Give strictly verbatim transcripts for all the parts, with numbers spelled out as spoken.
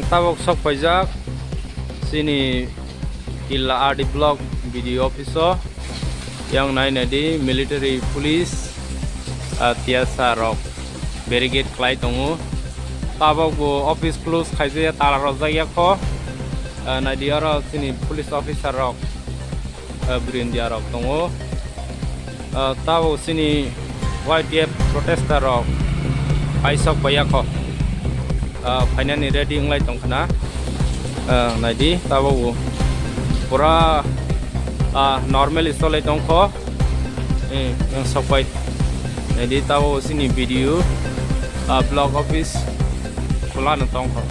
Tabuk sok paijak chini Killa R D block B D O office o. Yang nai nai di military police, ah, T S R rok barricade khlai tongo. Tabuk bo office close khaijak ya, tala rojak ya kho. Ah, nai di oro chini police officer rok, ah, bwrwi India rok tongo. Ah, tabuk chini Y T F protester rok paisok paiya kho. Ah, phainani ready wnglai tong khna. Ah, nai di tabuk bo pura, ah, normal style tong kho. Eh, yang sok pai. Nai di tabuk chini B D O, ah, block office khulano tong kho.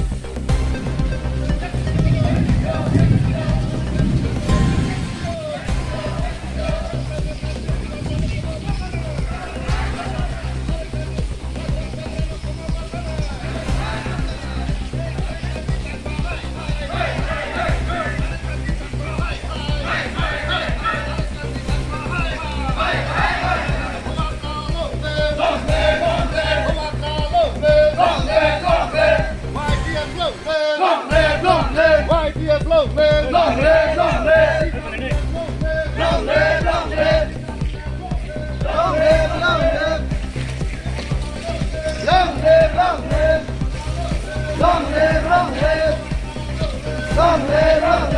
Y T F long live! Y T F long live! Long live, long live! Long live, long live! Long live, long live! Long live, long live! Long live, long live! Long live, long live!